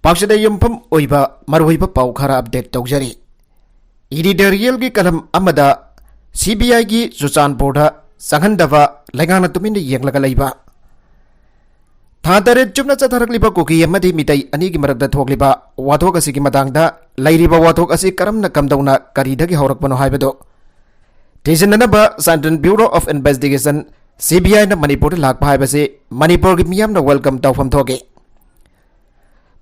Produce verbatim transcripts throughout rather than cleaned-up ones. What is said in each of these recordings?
ꯄꯥꯎꯆꯦꯗ ꯌꯨꯝꯐꯝ ꯑꯣꯏꯕ ꯃꯔꯨꯑꯣꯏꯕ ꯄꯥꯎ ꯈꯔ ꯑꯞꯗꯦꯠ ꯇꯧꯖꯔꯤ꯫ ꯏꯗꯤꯇꯣꯔꯤꯌꯦꯜꯒꯤ ꯀꯂꯝ ꯑꯃꯗ ꯁꯤ ꯕꯤ ꯑꯥꯏꯒꯤ ꯆꯨꯔꯆꯥꯟꯄꯨꯔꯗ ꯆꯪꯍꯟꯗꯕ ꯂꯩꯉꯥꯛꯅ ꯇꯨꯃꯤꯟꯅ ꯌꯦꯡꯂꯒ ꯂꯩꯕ꯫ ꯊꯥ ꯇꯔꯦꯠ ꯆꯨꯞꯅ ꯆꯠꯊꯔꯛꯂꯤꯕ ꯀꯨꯀꯤ ꯑꯃꯗꯤ ꯃꯤꯇꯩ ꯑꯅꯤꯒꯤ ꯃꯔꯛꯇ ꯊꯣꯛꯂꯤꯕ ꯋꯥꯊꯣꯛ ꯑꯁꯤꯒꯤ ꯃꯇꯥꯡꯗ ꯂꯩꯔꯤꯕ ꯋꯥꯊꯣꯛ ꯑꯁꯤ ꯀꯔꯝꯅ, ꯀꯝꯗꯧꯅ, ꯀꯔꯤꯗꯒꯤ ꯍꯧꯔꯛꯄꯅꯣ ꯍꯥꯏꯕꯗꯨ ꯊꯤꯖꯤꯟꯅꯅꯕ Central Bureau of Investigation, C B ꯑꯥꯏꯅ ꯃꯅꯤꯄꯨꯔꯗ ꯂꯥꯛꯄ ꯍꯥꯏꯕꯁꯤ ꯃꯅꯤꯄꯨꯔꯒꯤ ꯃꯤꯌꯥꯝꯅ ꯋꯦꯜꯀꯝ ꯇꯧꯐꯝ ꯊꯣꯛꯏ꯫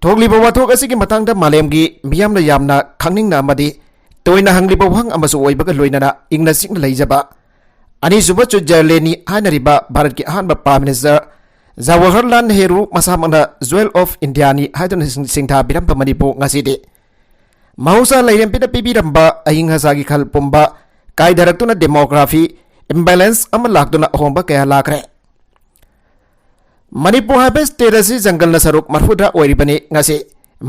ꯊꯣꯛꯂꯤꯕ ꯋꯥꯊꯣꯛ ꯑꯁꯤꯒꯤ ꯃꯇꯥꯡꯗ ꯃꯥꯂꯦꯝꯒꯤ ꯃꯤꯌꯥꯝꯅ ꯌꯥꯝꯅ ꯈꯪꯅꯤꯡꯅ ꯑꯃꯗꯤ ꯇꯣꯏꯅ ꯍꯪꯂꯤꯕ ꯋꯥꯍꯪ ꯑꯃꯁꯨ ꯑꯣꯏꯕꯒ ꯂꯣꯏꯅꯅ ꯏꯪꯅ ꯆꯤꯛꯅ ꯂꯩꯖꯕ ꯑꯅꯤꯁꯨꯕ ꯁ꯭ꯋꯤꯠꯖꯔꯂꯦꯟꯅꯤ ꯍꯥꯏꯅꯔꯤꯕ ꯚꯥꯔꯠꯀꯤ ꯑꯍꯥꯟꯕ Prime Minister Jawaharlal Nehru ꯃꯁꯥꯃꯛꯅ Jewel of Indiaꯅꯤ ꯍꯥꯏꯗꯨꯅ ꯁꯤꯡ-, ꯁꯤꯡꯊꯥꯕꯤꯔꯝꯕ ꯃꯅꯤꯄꯨꯔ ꯉꯁꯤꯗꯤ ꯃꯍꯧꯁꯥ ꯂꯥꯏꯔꯦꯝꯕꯤꯅ ꯄꯤꯕꯤꯔꯝꯕ ꯑꯏꯪ ꯑꯁꯥꯒꯤ ꯈꯜ ꯄꯨꯝꯕ ꯀꯥꯏꯊꯔꯛꯇꯨꯅ demography imbalance ꯑꯃ ꯂꯥꯛꯇꯨꯅ ꯑꯍꯣꯡꯕ ꯀꯌꯥ ꯂꯥꯛꯈ꯭ꯔꯦ꯫ ꯃꯅꯤꯄꯨꯔ ꯍꯥꯏꯕ state ꯑꯁꯤ ꯖꯪꯒꯜꯅ ꯁꯔꯨꯛ ꯃꯔꯐꯨꯗ ꯑꯣꯏꯔꯤꯕꯅꯤ꯫ ꯉꯁꯤ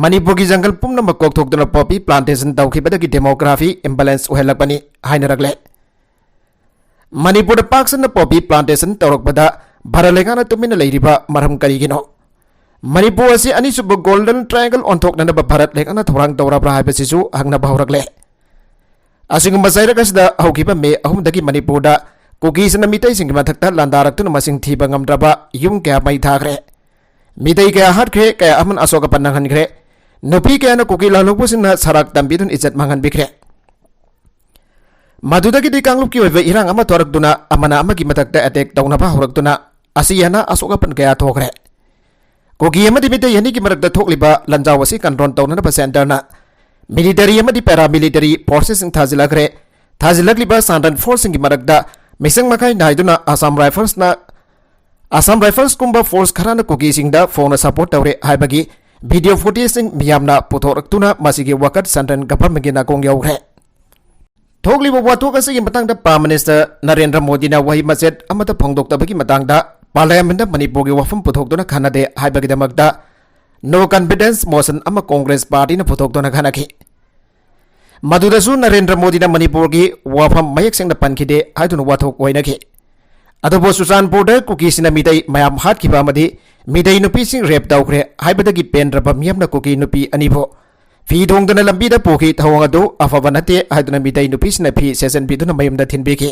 ꯃꯅꯤꯄꯨꯔꯒꯤ ꯖꯪꯒꯜ ꯄꯨꯝꯅꯃꯛ ꯀꯣꯛꯊꯣꯛꯇꯨꯅ poppy plantation ꯇꯧꯈꯤꯕꯗꯒꯤ demography imbalance ꯑꯣꯏꯍꯜꯂꯛꯄꯅꯤ ꯍꯥꯏꯅꯔꯛꯂꯦ꯫ ꯃꯅꯤꯄꯨꯔꯗ ꯄꯥꯛ ꯁꯟꯅ poppy plantation ꯇꯧꯔꯛꯄꯗ ꯚꯥꯔꯠ ꯂꯩꯉꯥꯛꯅ ꯇꯨꯃꯤꯟꯅ ꯂꯩꯔꯤꯕ ꯃꯔꯝ ꯀꯔꯤꯒꯤꯅꯣ? ꯃꯅꯤꯄꯨꯔ ꯑꯁꯤ ꯑꯅꯤꯁꯨꯕ Golden Triangle ꯑꯣꯟꯊꯣꯛꯅꯅꯕ ꯚꯥꯔꯠ ꯂꯩꯉꯥꯛꯅ ꯊꯧꯔꯥꯡ ꯇꯧꯔꯕ꯭ꯔꯥ ꯍꯥꯏꯕꯁꯤꯁꯨ ꯍꯪꯅꯕ ꯍꯧꯔꯛꯂꯦ꯫ ꯑꯁꯤꯒꯨꯝꯕ ꯆꯩꯔꯛ ꯑꯁꯤꯗ ꯍꯧꯈꯤꯕ ꯃꯦ ꯑꯍꯨꯝꯗꯒꯤ ꯃꯅꯤꯄꯨꯔꯗ ꯀꯨꯀꯤꯁꯤꯡꯅ ꯃꯤꯇꯩꯁꯤꯡꯒꯤ ꯃꯊꯛꯇ ꯂꯥꯟꯗꯥꯔꯛꯇꯨꯅ ꯃꯁꯤꯡ ꯊꯤꯕ ꯉꯝꯗ꯭ꯔꯕ ꯌꯨꯝ ꯀꯌꯥ ꯃꯩ ꯊꯥꯈ꯭ꯔꯦ꯫ ꯃꯤꯇꯩ ꯀꯌꯥ ꯍꯥꯠꯈ꯭ꯔꯦ, ꯀꯌꯥ ꯑꯃꯅ ꯑꯁꯣꯛ ꯑꯄꯟ ꯅꯪꯍꯟꯈ꯭ꯔꯦ꯫ ꯅꯨꯄꯤ ꯀꯌꯥꯅ ꯀꯨꯀꯤ ꯂꯥꯜꯍꯧꯕꯁꯤꯡꯅ ꯁꯔꯥꯛ ꯇꯝꯕꯤꯗꯨꯅ ꯏꯖꯠ ꯃꯥꯡꯍꯟꯕꯤꯈ꯭ꯔꯦ꯫ ꯃꯗꯨꯗꯒꯤꯗꯤ ꯀꯥꯡꯂꯨꯞꯀꯤ ꯑꯣꯏꯕ ꯏꯔꯥꯡ ꯑꯃ ꯊꯣꯔꯛꯇꯨꯅ ꯑꯃꯅ ꯑꯃꯒꯤ ꯃꯊꯛꯇ attack ꯇꯧꯅꯕ ꯍꯧꯔꯛꯇꯨꯅ ꯑꯁꯤ ꯑꯅꯥ ꯑꯁꯣꯛ ꯑꯄꯟ ꯀꯌꯥ ꯊꯣꯛꯈ꯭ꯔꯦ꯫ ꯀꯨꯀꯤ ꯑꯃꯗꯤ ꯃꯤꯇꯩ ꯑꯅꯤꯒꯤ ꯃꯔꯛꯇ ꯊꯣꯛꯂꯤꯕ ꯂꯥꯟꯖꯥꯎ ꯑꯁꯤ control ꯇꯧꯅꯅꯕ centreꯅ military ꯑꯃꯗꯤ paramilitary forcesꯁꯤꯡ ꯊꯥꯖꯤꯜꯂꯛꯈ꯭ꯔꯦ꯫ ꯊꯥꯖꯤꯜꯂꯛꯂꯤꯕ central forceꯁꯤꯡꯒꯤ ꯃꯔꯛꯇ ꯃꯤꯆꯪ ꯃꯈꯥꯏ ꯅꯥꯏꯗꯨꯅ Assam Riflesꯅ, Assam Riflesꯀꯨꯝꯕ force ꯈꯔꯅ ꯀꯨꯀꯤꯁꯤꯡꯗ ꯐꯣꯡꯅ support ꯇꯧꯔꯦ ꯍꯥꯏꯕꯒꯤ video footageꯁꯤꯡ ꯃꯤꯌꯥꯝꯅ ꯄꯨꯊꯣꯔꯛꯇꯨꯅ ꯃꯁꯤꯒꯤ ꯋꯥꯀꯠ central governmentꯀꯤ ꯅꯥꯀꯣꯡ ꯌꯧꯈ꯭ꯔꯦ꯫ ꯊꯣꯛꯂꯤꯕ ꯋꯥꯊꯣꯛ ꯑꯁꯤꯒꯤ ꯃꯇꯥꯡꯗ Prime Minister ꯅꯔꯦꯟꯗ꯭ꯔ ꯃꯣꯗꯤꯅ ꯋꯥꯍꯩ ꯃꯆꯦꯠ ꯑꯃꯠꯇ ꯐꯣꯡꯗꯣꯛꯇꯕꯒꯤ ꯃꯇꯥꯡꯗ Parliamentꯇ ꯃꯅꯤꯄꯨꯔꯒꯤ ꯋꯥꯐꯝ ꯄꯨꯊꯣꯛꯇꯨꯅ ꯈꯟꯅꯗꯦ ꯍꯥꯏꯕꯒꯤꯗꯃꯛꯇ no confidence motion ꯑꯃ Congress Partyꯅ ꯄꯨꯊꯣꯛꯇꯨꯅ ꯈꯟꯅꯈꯤ꯫ ꯃꯗꯨꯗꯁꯨ ꯅꯔꯦꯟꯗ꯭ꯔ ꯃꯣꯗꯤꯅ ꯃꯅꯤꯄꯨꯔꯒꯤ ꯋꯥꯐꯝ ꯃꯌꯦꯛ ꯁꯦꯡꯅ ꯄꯟꯈꯤꯗꯦ ꯍꯥꯏꯗꯨꯅ ꯋꯥꯊꯣꯛ ꯑꯣꯏꯅꯈꯤ꯫ ꯑꯗꯨꯕꯨ ꯆꯨꯔꯆꯥꯟꯄꯨꯔꯗ ꯀꯨꯀꯤꯁꯤꯡꯅ ꯃꯤꯇꯩ ꯃꯌꯥꯝ ꯍꯥꯠꯈꯤꯕ ꯑꯃꯗꯤ ꯃꯤꯇꯩ ꯅꯨꯄꯤꯁꯤꯡ rape ꯇꯧꯈ꯭ꯔꯦ ꯍꯥꯏꯕꯗꯒꯤ ꯄꯦꯟꯗ꯭ꯔꯕ ꯃꯤꯌꯥꯝꯅ ꯀꯨꯀꯤ ꯅꯨꯄꯤ ꯑꯅꯤꯕꯨ ꯐꯤ ꯊꯣꯡꯗꯅ ꯂꯝꯕꯤꯗ ꯄꯨꯈꯤ꯫ ꯊꯧꯑꯣꯡ ꯑꯗꯨ ꯑꯐꯕ ꯅꯠꯇꯦ ꯍꯥꯏꯗꯨꯅ ꯃꯤꯇꯩ ꯅꯨꯄꯤꯁꯤꯡꯅ ꯐꯤ ꯁꯦꯠꯆꯟꯕꯤꯗꯨꯅ ꯃꯌꯨꯝꯗ ꯊꯤꯟꯕꯤꯈꯤ꯫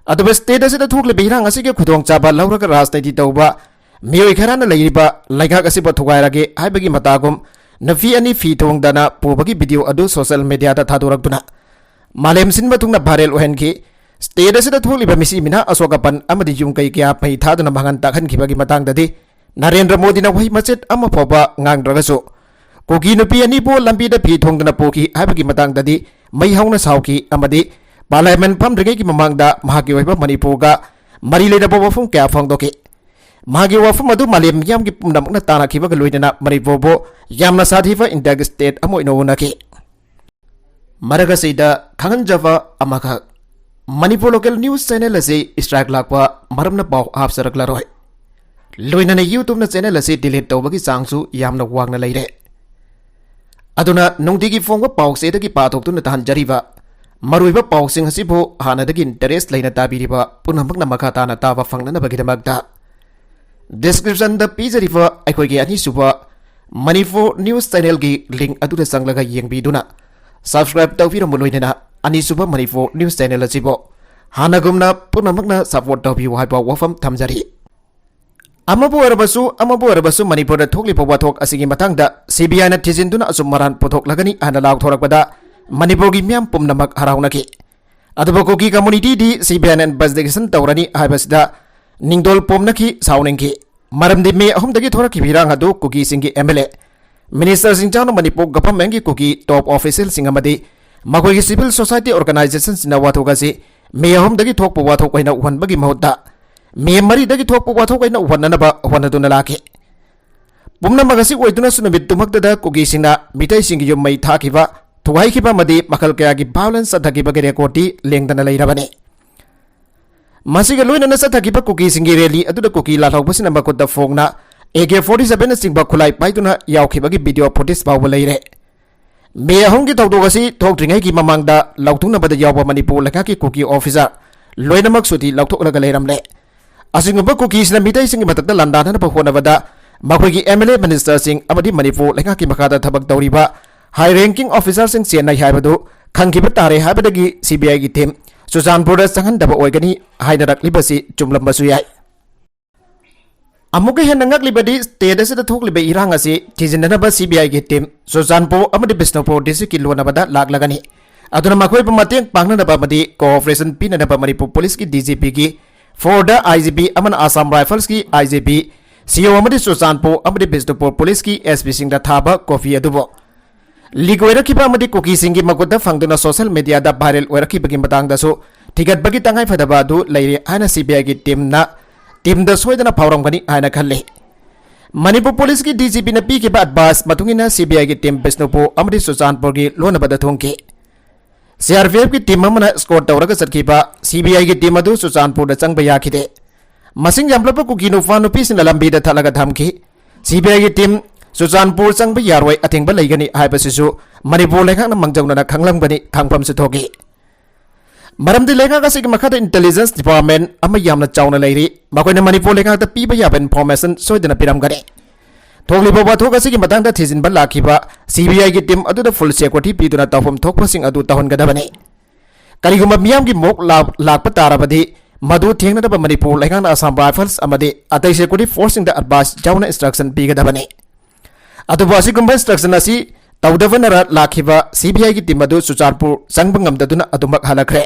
ꯑꯗꯨꯕꯨ state ꯑꯁꯤꯗ ꯊꯣꯛꯂꯤꯕ ꯏꯔꯥꯡ ꯑꯁꯤꯒꯤ ꯈꯨꯗꯣꯡꯆꯥꯕ ꯂꯧꯔꯒ ꯔꯥꯖꯅꯤꯇꯤ ꯇꯧꯕ ꯃꯤꯑꯣꯏ ꯈꯔꯅ ꯂꯩꯔꯤꯕ ꯂꯩꯉꯥꯛ ꯑꯁꯤꯕꯨ ꯊꯨꯒꯥꯏꯔꯒꯦ ꯍꯥꯏꯕꯒꯤ ꯃꯇꯥꯒꯨꯝ ꯅꯨꯄꯤ ꯑꯅꯤ ꯐꯤ ꯊꯣꯡꯗꯅ ꯄꯨꯕꯒꯤ video ꯑꯗꯨ social mediaꯗ ꯊꯥꯗꯣꯔꯛꯇꯨꯅ ꯃꯥꯂꯦꯝ ꯁꯤꯟꯕ ꯊꯨꯡꯅ viral ꯑꯣꯏꯍꯟꯈꯤ꯫ State ꯑꯁꯤꯗ ꯊꯣꯛꯂꯤꯕ ꯃꯤꯁꯤ ꯃꯤꯅꯥ, ꯑꯁꯣꯛ ꯑꯄꯟ ꯑꯃꯗꯤ ꯌꯨꯝ ꯀꯩ ꯀꯌꯥ ꯃꯩ ꯊꯥꯗꯨꯅ ꯃꯥꯡꯍꯟ ꯇꯥꯛꯍꯟꯈꯤꯕꯒꯤ ꯃꯇꯥꯡꯗꯗꯤ ꯅꯔꯦꯟꯗ꯭ꯔ ꯃꯣꯗꯤꯅ ꯋꯥꯍꯩ ꯃꯆꯦꯠ ꯑꯃ ꯐꯥꯎꯕ ꯉꯥꯡꯗ꯭ꯔꯒꯁꯨ, ꯀꯨꯀꯤ ꯅꯨꯄꯤ ꯑꯅꯤꯕꯨ ꯂꯝꯕꯤꯗ ꯐꯤ ꯊꯣꯡꯗꯅ ꯄꯨꯈꯤ ꯍꯥꯏꯕꯒꯤ ꯃꯇꯥꯡꯗꯗꯤ ꯃꯩ ꯍꯧꯅ ꯁꯥꯎꯈꯤ ꯑꯃꯗꯤ Parliament ꯐꯝꯗ꯭ꯔꯤꯉꯩꯒꯤ ꯃꯃꯥꯡꯗ ꯃꯍꯥꯛꯀꯤ ꯑꯣꯏꯕ ꯃꯅꯤꯄꯨꯔꯒ ꯃꯔꯤ ꯂꯩꯅꯕ ꯋꯥꯐꯝ ꯀꯌꯥ ꯐꯣꯡꯗꯣꯛꯈꯤ꯫ ꯃꯍꯥꯛꯀꯤ ꯋꯥꯐꯝ ꯑꯗꯨ ꯃꯥꯂꯦꯝ ꯃꯤꯌꯥꯝꯒꯤ ꯄꯨꯝꯅꯃꯛꯅ ꯇꯥꯟꯅꯈꯤꯕꯒ ꯂꯣꯏꯅꯅ ꯃꯅꯤꯄꯨꯔꯕꯨ ꯌꯥꯝꯅ ꯁꯥꯊꯤꯕ ꯏꯟꯗꯤꯌꯥꯒꯤ state ꯑꯃ ꯑꯣꯏꯅ ꯎꯅꯈꯤ꯫ ꯃꯔꯛ ꯑꯁꯤꯗ ꯈꯪꯍꯟꯖꯕ ꯑꯃꯈꯛ, ꯃꯅꯤꯄꯨꯔ local news channel ꯑꯁꯤ strike ꯂꯥꯛꯄ ꯃꯔꯝꯅ ꯄꯥꯎ ꯍꯥꯞꯆꯔꯛꯂꯔꯣꯏ꯫ ꯂꯣꯏꯅꯅ YouTubeꯅ channel ꯑꯁꯤ delete ꯇꯧꯕꯒꯤ ꯆꯥꯡꯁꯨ ꯌꯥꯝꯅ ꯋꯥꯡꯅ ꯂꯩꯔꯦ꯫ ꯑꯗꯨꯅ ꯅꯨꯡꯇꯤꯒꯤ ꯐꯣꯡꯕ ꯄꯥꯎꯆꯦꯗꯒꯤ ꯄꯥꯊꯣꯛꯇꯨꯅ ꯇꯥꯍꯟꯖꯔꯤꯕ ꯃꯔꯨꯑꯣꯏꯕ ꯄꯥꯎꯁꯤꯡ ꯑꯁꯤꯕꯨ ꯍꯥꯟꯅꯗꯒꯤ interest ꯂꯩꯅ ꯇꯥꯕꯤꯔꯤꯕ ꯄꯨꯝꯅꯃꯛꯅ ꯃꯈꯥ ꯇꯥꯅ ꯇꯥꯕ ꯐꯪꯅꯅꯕꯒꯤꯗꯃꯛꯇ descriptionꯗ ꯄꯤꯖꯔꯤꯕ ꯑꯩꯈꯣꯏꯒꯤ ꯑꯅꯤꯁꯨꯕ ꯃꯅꯤꯄꯨꯔ news channelꯒꯤ link ꯑꯗꯨꯗ ꯆꯪꯂꯒ ꯌꯦꯡꯕꯤꯗꯨꯅ subscribe ꯇꯧꯕꯤꯔꯝꯃꯨ꯫ ꯂꯣꯏꯅꯅ ꯑꯅꯤꯁꯨꯕ ꯃꯅꯤꯄꯨꯔ news channel ꯑꯁꯤꯕꯨ ꯍꯥꯟꯅꯒꯨꯝꯅ ꯄꯨꯝꯅꯃꯛꯅ support ꯇꯧꯕꯤꯌꯨ ꯍꯥꯏꯕ ꯋꯥꯐꯝ ꯊꯝꯖꯔꯤ꯫ ꯑꯃꯕꯨ ꯑꯣꯏꯔꯕꯁꯨ, ꯑꯃꯕꯨ ꯑꯣꯏꯔꯕꯁꯨ ꯃꯅꯤꯄꯨꯔꯗ ꯊꯣꯛꯂꯤꯕ ꯋꯥꯊꯣꯛ ꯑꯁꯤꯒꯤ ꯃꯇꯥꯡꯗ CBIꯅ ꯊꯤꯖꯤꯟꯗꯨꯅ ꯑꯆꯨꯝ ꯑꯔꯥꯟ ꯄꯨꯊꯣꯛꯂꯒꯅꯤ ꯍꯥꯏꯅ ꯂꯥꯎꯊꯣꯔꯛꯄꯗ ꯃꯅꯤꯄꯨꯔꯒꯤ ꯃꯤꯌꯥꯝ ꯄꯨꯝꯅꯃꯛ ꯍꯔꯥꯎꯅꯈꯤ꯫ ꯑꯗꯨꯕꯨ ꯀꯨꯀꯤ communityꯗꯤ CBIꯅ investigation ꯇꯧꯔꯅꯤ ꯍꯥꯏꯕꯁꯤꯗ ꯅꯤꯡꯗꯣꯜ ꯄꯣꯝꯅꯈꯤ, ꯁꯥꯎꯅꯤꯡꯈꯤ꯫ ꯃꯔꯝꯗꯤ May ꯑꯍꯨꯝꯗꯒꯤ ꯊꯣꯔꯛꯈꯤꯕ ꯏꯔꯥꯡ ꯑꯗꯨ ꯀꯨꯀꯤꯁꯤꯡꯒꯤ MLA, ministerꯁꯤꯡ ꯌꯥꯎꯅ ꯃꯅꯤꯄꯨꯔ governmentꯀꯤ ꯀꯨꯀꯤ top officialꯁꯤꯡ ꯑꯃꯗꯤ ꯃꯈꯣꯏꯒꯤ civil society organizationꯁꯤꯡꯅ ꯋꯥꯊꯣꯛ ꯑꯁꯤ May ꯑꯍꯨꯝꯗꯒꯤ ꯊꯣꯛꯄ ꯋꯥꯊꯣꯛ ꯑꯣꯏꯅ ꯎꯍꯟꯕꯒꯤ ꯃꯍꯨꯠꯇ May ꯃꯔꯤꯗꯒꯤ ꯊꯣꯛꯄ ꯋꯥꯊꯣꯛ ꯑꯣꯏꯅ ꯎꯍꯟꯅꯅꯕ ꯍꯣꯠꯅꯗꯨꯅ ꯂꯥꯛꯈꯤ꯫ ꯄꯨꯝꯅꯃꯛ ꯑꯁꯤ ꯑꯣꯏꯗꯨꯅꯁꯨ ꯅꯨꯃꯤꯠꯇꯨꯃꯛꯇꯗ ꯀꯨꯀꯤꯁꯤꯡꯅ ꯃꯤꯇꯩꯁꯤꯡꯒꯤ ꯌꯨꯝ ꯃꯩ ꯊꯥꯈꯤꯕ, ꯊꯨꯒꯥꯏꯈꯤꯕ ꯑꯃꯗꯤ ꯃꯈꯜ ꯀꯌꯥꯒꯤ violence ꯆꯠꯊꯈꯤꯕꯒꯤ recordꯗꯤ ꯂꯦꯡꯗꯅ ꯂꯩꯔꯕꯅꯤ꯫ ꯃꯁꯤꯒ ꯂꯣꯏꯅꯅ ꯆꯠꯊꯈꯤꯕ ꯀꯨꯀꯤꯁꯤꯡꯒꯤ rally ꯑꯗꯨꯗ ꯀꯨꯀꯤ ꯂꯥꯜꯍꯧꯕꯁꯤꯡꯅ ꯃꯈꯨꯠꯇ ꯐꯣꯡꯅ AK forty sevenꯅꯆꯤꯡꯕ ꯈꯨꯠꯂꯥꯏ ꯄꯥꯏꯗꯨꯅ ꯌꯥꯎꯈꯤꯕꯒꯤ video footage ꯐꯥꯎꯕ ꯂꯩꯔꯦ꯫ May ꯑꯍꯨꯝꯒꯤ ꯊꯧꯗꯣꯛ ꯑꯁꯤ ꯊꯣꯛꯇ꯭ꯔꯤꯉꯩꯒꯤ ꯃꯃꯥꯡꯗ ꯂꯥꯎꯊꯣꯛꯅꯕꯗ ꯌꯥꯎꯕ ꯃꯅꯤꯄꯨꯔ ꯂꯩꯉꯥꯛꯀꯤ ꯀꯨꯀꯤ officer ꯂꯣꯏꯅꯃꯛ ꯁꯨꯇꯤ ꯂꯧꯊꯣꯛꯂꯒ ꯂꯩꯔꯝꯂꯦ꯫ ꯑꯁꯤꯒꯨꯝꯕ ꯀꯨꯀꯤꯁꯤꯅ ꯃꯤꯇꯩꯁꯤꯡꯒꯤ ꯃꯊꯛꯇ ꯂꯥꯟꯗꯥꯅꯅꯕ ꯍꯣꯠꯅꯕꯗ ꯃꯈꯣꯏꯒꯤ MLA ministerꯁꯤꯡ ꯑꯃꯗꯤ ꯃꯅꯤꯄꯨꯔ ꯂꯩꯉꯥꯛꯀꯤ ꯃꯈꯥꯗ ꯊꯕꯛ ꯇꯧꯔꯤꯕ high ranking officerꯁꯤꯡ ꯆꯦꯟꯅꯩ ꯍꯥꯏꯕꯗꯨ ꯈꯪꯈꯤꯕ ꯇꯥꯔꯦ ꯍꯥꯏꯕꯗꯒꯤ CBIꯒꯤ team ꯆꯨꯔꯆꯥꯟꯄꯨꯔꯗ ꯆꯪꯍꯟꯗꯕ ꯑꯣꯏꯒꯅꯤ ꯍꯥꯏꯅꯔꯛꯂꯤꯕꯁꯤ ꯆꯨꯝꯂꯝꯕꯁꯨ ꯌꯥꯏ꯫ ꯑꯃꯨꯛꯀ ꯍꯦꯟꯅ ꯉꯛꯂꯤꯕꯗꯤ state ꯑꯁꯤꯗ ꯊꯣꯛꯂꯤꯕ ꯏꯔꯥꯡ ꯑꯁꯤ ꯊꯤꯖꯤꯟꯅꯅꯕ CBIꯒꯤ team ꯆꯨꯔꯆꯥꯟꯄꯨꯔ ꯑꯃꯗꯤ ꯕꯤꯁꯅꯨꯄꯨꯔ districtꯀꯤ ꯂꯣꯟꯅꯕꯗ ꯂꯥꯛꯂꯒꯅꯤ꯫ ꯑꯗꯨꯅ ꯃꯈꯣꯏꯕꯨ ꯃꯇꯦꯡ ꯄꯥꯡꯅꯅꯕ ꯑꯃꯗꯤ cooperation ꯄꯤꯅꯅꯕ ꯃꯅꯤꯄꯨꯔ policeꯀꯤ DGPꯒꯤ fourth IGP ꯑꯃꯅ Assam Riflesꯀꯤ IGP, CO ꯑꯃꯗꯤ ꯆꯨꯔꯆꯥꯟꯄꯨꯔ ꯑꯃꯗꯤ ꯕꯤꯁꯅꯨꯄꯨꯔ policeꯀꯤ SPꯁꯤꯡꯗ ꯊꯥꯕ copy ꯑꯗꯨꯕꯨ leak ꯑꯣꯏꯔꯛꯈꯤꯕ ꯑꯃꯗꯤ ꯀꯨꯀꯤꯁꯤꯡꯒꯤ ꯃꯈꯨꯠꯇ ꯐꯪꯗꯨꯅ social mediaꯗ viral ꯑꯣꯏꯔꯛꯈꯤꯕꯒꯤ ꯃꯇꯥꯡꯗꯁꯨ ꯊꯤꯒꯠꯄꯒꯤ ꯇꯉꯥꯏꯐꯗꯕ ꯑꯗꯨ ꯂꯩꯔꯦ ꯍꯥꯏꯅ CBIꯒꯤ teamꯅ, teamꯗ ꯁꯣꯏꯗꯅ ꯐꯥꯎꯔꯝꯒꯅꯤ ꯍꯥꯏꯅ ꯈꯜꯂꯤ꯫ ꯃꯅꯤꯄꯨꯔ policeꯀꯤ DGPꯅ ꯄꯤꯈꯤꯕ advice ꯃꯇꯨꯡ ꯏꯟꯅ CBIꯒꯤ team ꯕꯤꯁꯅꯨꯄꯨꯔ ꯑꯃꯗꯤ ꯆꯨꯔꯆꯥꯟꯄꯨꯔꯒꯤ ꯂꯣꯟꯅꯕꯗ ꯊꯨꯡꯈꯤ꯫ CRPFꯀꯤ team ꯑꯃꯅ escort ꯇꯧꯔꯒ ꯆꯠꯈꯤꯕ CBIꯒꯤ team ꯑꯗꯨ ꯆꯨꯔꯆꯥꯟꯄꯨꯔꯗ ꯆꯪꯕ ꯌꯥꯈꯤꯗꯦ꯫ ꯃꯁꯤꯡ ꯌꯥꯝꯂꯕ ꯀꯨꯀꯤ ꯅꯨꯄꯥ ꯅꯨꯄꯤꯁꯤꯡꯅ ꯂꯝꯕꯤꯗ ꯊꯠꯂꯒ ꯊꯝꯈꯤ꯫ CBIꯒꯤ team ꯆꯨꯔꯆꯥꯟꯄꯨꯔ ꯆꯪꯕ ꯌꯥꯔꯣꯏ, ꯑꯊꯤꯡꯕ ꯂꯩꯒꯅꯤ ꯍꯥꯏꯕꯁꯤꯁꯨ ꯃꯅꯤꯄꯨꯔ ꯂꯩꯉꯥꯛꯅ ꯃꯥꯡꯖꯧꯅꯅ ꯈꯪꯂꯝꯒꯅꯤ, ꯈꯪꯐꯝꯁꯨ ꯊꯣꯛꯏ꯫ ꯃꯔꯝꯗꯤ ꯂꯩꯉꯥꯛ ꯑꯁꯤꯒꯤ ꯃꯈꯥꯗ intelligence department ꯑꯃ ꯌꯥꯝꯅ ꯆꯥꯎꯅ ꯂꯩꯔꯤ꯫ ꯃꯈꯣꯏꯅ ꯃꯅꯤꯄꯨꯔ ꯂꯩꯉꯥꯛꯇ ꯄꯤꯕ ꯌꯥꯕ information ꯁꯣꯏꯗꯅ ꯄꯤꯔꯝꯒꯅꯤ꯫ ꯊꯣꯛꯂꯤꯕ ꯋꯥꯊꯣꯛ ꯑꯁꯤꯒꯤ ꯃꯇꯥꯡꯗ ꯊꯤꯖꯤꯟꯕ ꯂꯥꯛꯈꯤꯕ CBIꯒꯤ team ꯑꯗꯨꯗ full security ꯄꯤꯗꯨꯅ ꯇꯧꯐꯝ ꯊꯣꯛꯄꯁꯤꯡ ꯑꯗꯨ ꯇꯧꯍꯟꯒꯗꯕꯅꯤ꯫ ꯀꯔꯤꯒꯨꯝꯕ ꯃꯤꯌꯥꯝꯒꯤ ꯃꯣꯛ ꯂꯥꯛ-, ꯂꯥꯛꯄ ꯇꯥꯔꯕꯗꯤ ꯃꯗꯨ ꯊꯦꯡꯅꯅꯕ ꯃꯅꯤꯄꯨꯔ ꯂꯩꯉꯥꯛꯅ Assam Rifles ꯑꯃꯗꯤ ꯑꯇꯩ security forceꯁꯤꯡꯗ advice ꯌꯥꯎꯅ instruction ꯄꯤꯒꯗꯕꯅꯤ꯫ ꯑꯗꯨꯕꯨ ꯑꯁꯤꯒꯨꯝꯕ instruction ꯑꯁꯤ ꯇꯧꯗꯕꯅꯔ ꯂꯥꯛꯈꯤꯕ CBIꯒꯤ team ꯑꯗꯨ ꯆꯨꯔꯆꯥꯟꯄꯨꯔ ꯆꯪꯕ ꯉꯝꯗꯗꯨꯅ ꯑꯗꯨꯃꯛ ꯍꯜꯂꯛꯈ꯭ꯔꯦ꯫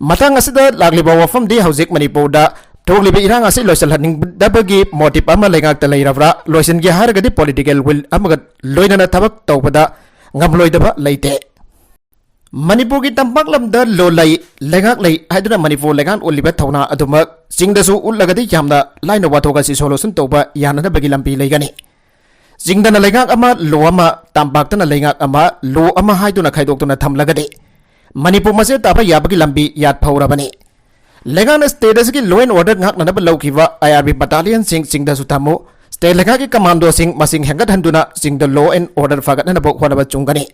ꯃꯇꯥꯡ ꯑꯁꯤꯗ ꯂꯥꯛꯂꯤꯕ ꯋꯥꯐꯝꯗꯤ ꯍꯧꯖꯤꯛ ꯃꯅꯤꯄꯨꯔꯗ ꯊꯣꯛꯂꯤꯕ ꯏꯔꯥꯡ ꯑꯁꯤ ꯂꯣꯏꯁꯤꯜꯍꯟꯅꯤꯡꯗꯕꯒꯤ motive ꯑꯃ ꯂꯩꯉꯥꯛꯇ ꯂꯩꯔꯕ꯭ꯔꯥ? ꯂꯣꯏꯁꯤꯟꯒꯦ ꯍꯥꯏꯔꯒꯗꯤ political will ꯑꯃꯒ ꯂꯣꯏꯅꯅ ꯊꯕꯛ ꯇꯧꯕꯗ ꯉꯝꯂꯣꯏꯗꯕ ꯂꯩꯇꯦ꯫ ꯃꯅꯤꯄꯨꯔꯒꯤ ꯇꯝꯄꯥꯛ ꯂꯝꯗ ꯂꯣ ꯂꯩ, ꯂꯩꯉꯥꯛ ꯂꯩ ꯍꯥꯏꯗꯨꯅ ꯃꯅꯤꯄꯨꯔ ꯂꯩꯉꯥꯛꯅ ꯎꯠꯂꯤꯕ ꯊꯧꯅꯥ ꯑꯗꯨꯃꯛ ꯆꯤꯡꯗꯁꯨ ꯎꯠꯂꯒꯗꯤ ꯌꯥꯝꯅ ꯂꯥꯏꯅ ꯋꯥꯊꯣꯛ ꯑꯁꯤ solution ꯇꯧꯕ ꯌꯥꯅꯅꯕꯒꯤ ꯂꯝꯕꯤ ꯂꯩꯒꯅꯤ꯫ ꯆꯤꯡꯗꯅ ꯂꯩꯉꯥꯛ ꯑꯃ, ꯂꯣ ꯑꯃ, ꯇꯝꯄꯥꯛꯇꯅ ꯂꯩꯉꯥꯛ ꯑꯃ, ꯂꯣ ꯑꯃ ꯍꯥꯏꯗꯨꯅ ꯈꯥꯏꯗꯣꯛꯇꯨꯅ ꯊꯝꯂꯒꯗꯤ ꯃꯅꯤꯄꯨꯔ ꯃꯆꯦꯠ ꯇꯥꯕ ꯌꯥꯕꯒꯤ ꯂꯝꯕꯤ ꯌꯥꯠꯐꯧꯔꯕꯅꯤ꯫ ꯂꯩꯉꯥꯛꯅ state ꯑꯁꯤꯒꯤ law and order ꯉꯥꯛꯅꯅꯕ ꯂꯧꯈꯤꯕ IRB battalionꯁꯤꯡ ꯆꯤꯡꯗꯁꯨ ꯊꯝꯃꯨ, state ꯂꯩꯉꯥꯛꯀꯤ commandoꯁꯤꯡ ꯃꯁꯤꯡ ꯍꯦꯟꯒꯠꯍꯟꯗꯨꯅ ꯆꯤꯡꯗ law and order ꯐꯒꯠꯅꯅꯕ ꯍꯣꯠꯅꯕ ꯆꯨꯝꯒꯅꯤ꯫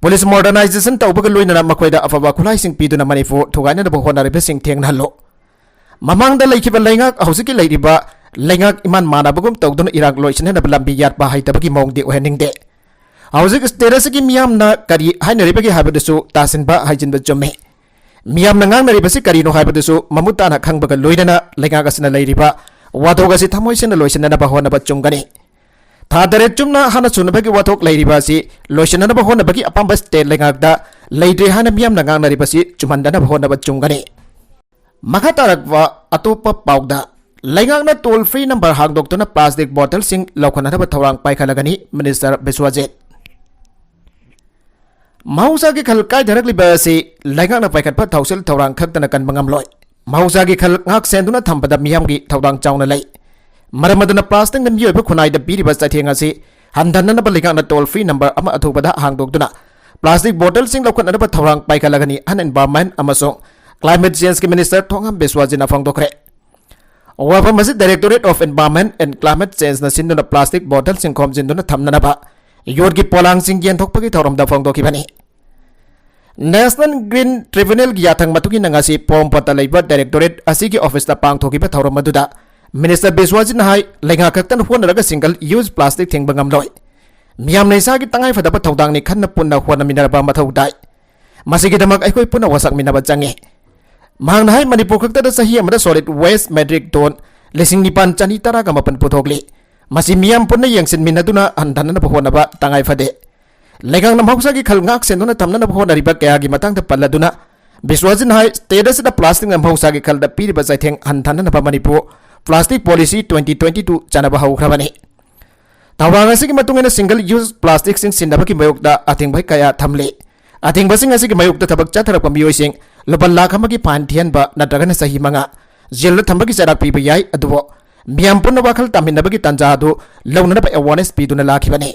Police modernization ꯇꯧꯕꯒ ꯂꯣꯏꯅꯅ ꯃꯈꯣꯏꯗ ꯑꯐꯕ ꯈꯨꯠꯂꯥꯏꯁꯤꯡ ꯄꯤꯗꯨꯅ ꯃꯅꯤꯄꯨꯔ ꯊꯨꯒꯥꯏꯅꯅꯕ ꯍꯣꯠꯅꯔꯤꯕꯁꯤꯡ ꯊꯦꯡꯅꯍꯜꯂꯨ꯫ ꯃꯃꯥꯡꯗ ꯂꯩꯈꯤꯕ ꯂꯩꯉꯥꯛ ꯍꯧꯖꯤꯛꯀꯤ ꯂꯩꯔꯤꯕ ꯂꯩꯉꯥꯛ ꯏꯃꯥꯟ ꯃꯥꯟꯅꯕꯒꯨꯝ ꯇꯧꯗꯨꯅ ꯏꯔꯥꯡ ꯂꯣꯏꯁꯤꯟꯅꯅꯕ ꯂꯝꯕꯤ ꯌꯥꯠꯄ ꯍꯩꯇꯕꯒꯤ ꯃꯑꯣꯡꯗꯤ ꯑꯣꯏꯍꯟꯅꯤꯡꯗꯦ꯫ ꯍꯧꯖꯤꯛ state ꯑꯁꯤꯒꯤ ꯃꯤꯌꯥꯝꯅ ꯀꯔꯤ ꯍꯥꯏꯅꯔꯤꯕꯒꯦ ꯍꯥꯏꯕꯗꯨꯁꯨ ꯇꯥꯁꯤꯟꯕ ꯍꯩꯖꯤꯟꯕ ꯆꯨꯝꯃꯤ꯫ ꯃꯤꯌꯥꯝꯅ ꯉꯥꯡꯅꯔꯤꯕꯁꯤ ꯀꯔꯤꯅꯣ ꯍꯥꯏꯕꯗꯨꯁꯨ ꯃꯃꯨꯠ ꯇꯥꯅ ꯈꯪꯕꯒ ꯂꯣꯏꯅꯅ ꯂꯩꯉꯥꯛ ꯑꯁꯤꯅ ꯂꯩꯔꯤꯕ ꯋꯥꯊꯣꯛ ꯑꯁꯤ ꯊꯃꯣꯏ ꯁꯦꯡꯅ ꯂꯣꯏꯁꯤꯟꯅꯅꯕ ꯍꯣꯠꯅꯕ ꯆꯨꯝꯒꯅꯤ꯫ ꯊꯥ ꯇꯔꯦꯠ ꯆꯨꯝꯅ ꯍꯥꯟꯅ ꯁꯨꯅꯕꯒꯤ ꯋꯥꯊꯣꯛ ꯂꯩꯔꯤꯕ ꯑꯁꯤ ꯂꯣꯏꯁꯤꯟꯅꯅꯕ ꯍꯣꯠꯅꯕꯒꯤ ꯑꯄꯥꯝꯕ state ꯂꯩꯉꯥꯛꯇ ꯂꯩꯇ꯭ꯔꯦ ꯍꯥꯏꯅ ꯃꯤꯌꯥꯝꯅ ꯉꯥꯡꯅꯔꯤꯕꯁꯤ ꯆꯨꯝꯍꯟꯗꯅꯕ ꯍꯣꯠꯅꯕ ꯆꯨꯝꯒꯅꯤ꯫ ꯃꯈꯥ ꯇꯥꯔꯛꯄ ꯑꯇꯣꯞꯄ ꯄꯥꯎꯗ, ꯂꯩꯉꯥꯛꯅ toll free number ꯍꯥꯡꯗꯣꯛꯇꯨꯅ plastic bottleꯁꯤꯡ ꯂꯧꯈꯠꯅꯅꯕ ꯊꯧꯔꯥꯡ ꯄꯥꯏꯈꯠꯂꯒꯅꯤ, Minister ꯕꯤꯁ꯭ꯋꯖꯤꯠ꯫ ꯃꯍꯧꯁꯥꯒꯤ ꯈꯜ ꯀꯥꯏꯊꯔꯛꯂꯤꯕ ꯑꯁꯤ ꯂꯩꯉꯥꯛꯅ ꯄꯥꯏꯈꯠꯄ ꯊꯧꯁꯤꯜ ꯊꯧꯔꯥꯡ ꯈꯛꯇꯅ ꯀꯟꯕ ꯉꯝꯂꯣꯏ꯫ ꯃꯍꯧꯁꯥꯒꯤ ꯈꯜ ꯉꯥꯛ ꯁꯦꯟꯗꯨꯅ ꯊꯝꯕꯗ ꯃꯤꯌꯥꯝꯒꯤ ꯊꯧꯗꯥꯡ ꯆꯥꯎꯅ ꯂꯩ꯫ ꯃꯔꯝ ꯑꯗꯨꯅ plasticꯅ ꯃꯤꯑꯣꯏꯕ ꯈꯨꯟꯅꯥꯏꯗ ꯄꯤꯔꯤꯕ ꯆꯩꯊꯦꯡ ꯑꯁꯤ ꯍꯟꯊꯅꯅꯕ ꯂꯩꯉꯥꯛꯅ toll free number ꯑꯃ ꯑꯊꯨꯕꯗ ꯍꯥꯡꯗꯣꯛꯇꯨꯅ plastic bottleꯁꯤꯡ ꯂꯧꯈꯠꯅꯅꯕ ꯊꯧꯔꯥꯡ ꯄꯥꯏꯈꯠꯂꯒꯅꯤ ꯍꯥꯏꯅ Environment ꯑꯃꯁꯨꯡ Climate Changeꯀꯤ Minister ꯊꯣꯉꯥꯝ ꯕꯤꯁ꯭ꯋꯖꯤꯠꯅ ꯐꯣꯡꯗꯣꯛꯈ꯭ꯔꯦ꯫ ꯋꯥꯐꯝ ꯑꯁꯤ Directorate of Environment and Climate Changeꯅ ꯁꯤꯟꯗꯨꯅ plastic bottleꯁꯤꯡ ꯈꯣꯝꯖꯤꯟꯗꯨꯅ ꯊꯝꯅꯅꯕ ꯌꯣꯠꯀꯤ ꯄꯣꯂꯥꯡꯁꯤꯡ ꯌꯦꯟꯊꯣꯛꯄꯒꯤ ꯊꯧꯔꯝꯗ ꯐꯣꯡꯗꯣꯛꯈꯤꯕꯅꯤ꯫ National Green Tribunalꯒꯤ ꯌꯥꯊꯪ ꯃꯇꯨꯡ ꯏꯟꯅ ꯉꯁꯤ ꯄꯣꯔꯣꯝꯄꯥꯠꯇ ꯂꯩꯕ Directorate ꯑꯁꯤꯒꯤ officeꯇ ꯄꯥꯡꯊꯣꯛꯈꯤꯕ ꯊꯧꯔꯝ ꯑꯗꯨꯗ Minister ꯕꯤꯁ꯭ꯋꯖꯤꯠꯅ ꯍꯥꯏ, ꯂꯩꯉꯥꯛ ꯈꯛꯇꯅ ꯍꯣꯠꯅꯔꯒ single use plastic ꯊꯤꯡꯕ ꯉꯝꯂꯣꯏ꯫ ꯃꯤꯌꯥꯝꯅ ꯏꯁꯥꯒꯤ ꯇꯉꯥꯏꯐꯗꯕ ꯊꯧꯗꯥꯡꯅꯤ ꯈꯟꯅ ꯄꯨꯟꯅ ꯍꯣꯠꯅꯃꯤꯟꯅꯕ ꯃꯊꯧ ꯇꯥꯏ꯫ ꯃꯁꯤꯒꯤꯗꯃꯛ ꯑꯩꯈꯣꯏ ꯄꯨꯟꯅ ꯋꯥꯁꯛꯃꯤꯟꯅꯕ ꯆꯪꯏ꯫ ꯃꯍꯥꯛꯅ ꯍꯥꯏ, ꯃꯅꯤꯄꯨꯔ ꯈꯛꯇꯗ ꯆꯍꯤ ꯑꯃꯗ solid waste metric ton ꯂꯤꯁꯤꯡ ꯅꯤꯄꯥꯟ ꯆꯅꯤ ꯇꯔꯥꯒ ꯃꯥꯄꯟ ꯄꯨꯊꯣꯛꯂꯤ꯫ ꯃꯁꯤ ꯃꯤꯌꯥꯝ ꯄꯨꯟꯅ ꯌꯦꯡꯁꯤꯟꯃꯤꯟꯅꯗꯨꯅ ꯍꯟꯊꯅꯅꯕ ꯍꯣꯠꯅꯕ ꯇꯉꯥꯏ ꯐꯗꯦ꯫ ꯂꯩꯉꯥꯛꯅ ꯃꯍꯧꯁꯥꯒꯤ ꯈꯜ ꯉꯥꯛ ꯁꯦꯟꯗꯨꯅ ꯊꯝꯅꯅꯕ ꯍꯣꯠꯅꯔꯤꯕ ꯀꯌꯥꯒꯤ ꯃꯇꯥꯡꯗ ꯄꯜꯂꯗꯨꯅ, ꯕꯤꯁ꯭ꯋꯖꯤꯠꯅ ꯍꯥꯏ, state ꯑꯁꯤꯗ plasticꯅ ꯃꯍꯧꯁꯥꯒꯤ ꯈꯜꯗ ꯄꯤꯔꯤꯕ ꯆꯩꯊꯦꯡ ꯍꯟꯊꯅꯅꯕ Manipur Plastic Policy twenty twenty two ꯆꯠꯅꯕ ꯍꯧꯈ꯭ꯔꯕꯅꯤ꯫ ꯊꯧꯔꯥꯡ ꯑꯁꯤꯒꯤ ꯃꯇꯨꯡ ꯏꯟꯅ single use plasticꯁꯤꯡ ꯁꯤꯟꯅꯕꯒꯤ ꯃꯥꯌꯣꯛꯇ ꯑꯊꯤꯡꯕ ꯀꯌꯥ ꯊꯝꯂꯤ꯫ ꯑꯊꯤꯡꯕꯁꯤꯡ ꯑꯁꯤꯒꯤ ꯃꯥꯌꯣꯛꯇ ꯊꯕꯛ ꯆꯠꯊꯔꯛꯄ ꯃꯤꯑꯣꯏꯁꯤꯡ ꯂꯨꯄꯥ ꯂꯥꯈ ꯑꯃꯒꯤ fine ꯊꯤꯍꯟꯕ ꯅꯠꯇ꯭ꯔꯒꯅ ꯆꯍꯤ ꯃꯉꯥ jailꯗ ꯊꯝꯕꯒꯤ ꯆꯩꯔꯥꯛ ꯄꯤꯕ ꯌꯥꯏ꯫ ꯑꯗꯨꯕꯨ ꯃꯤꯌꯥꯝ ꯄꯨꯟꯅ ꯋꯥꯈꯜ ꯇꯥꯃꯤꯟꯅꯕꯒꯤ ꯇꯥꯟꯖꯥ ꯑꯗꯨ ꯂꯧꯅꯅꯕ awareness ꯄꯤꯗꯨꯅ ꯂꯥꯛꯈꯤꯕꯅꯤ꯫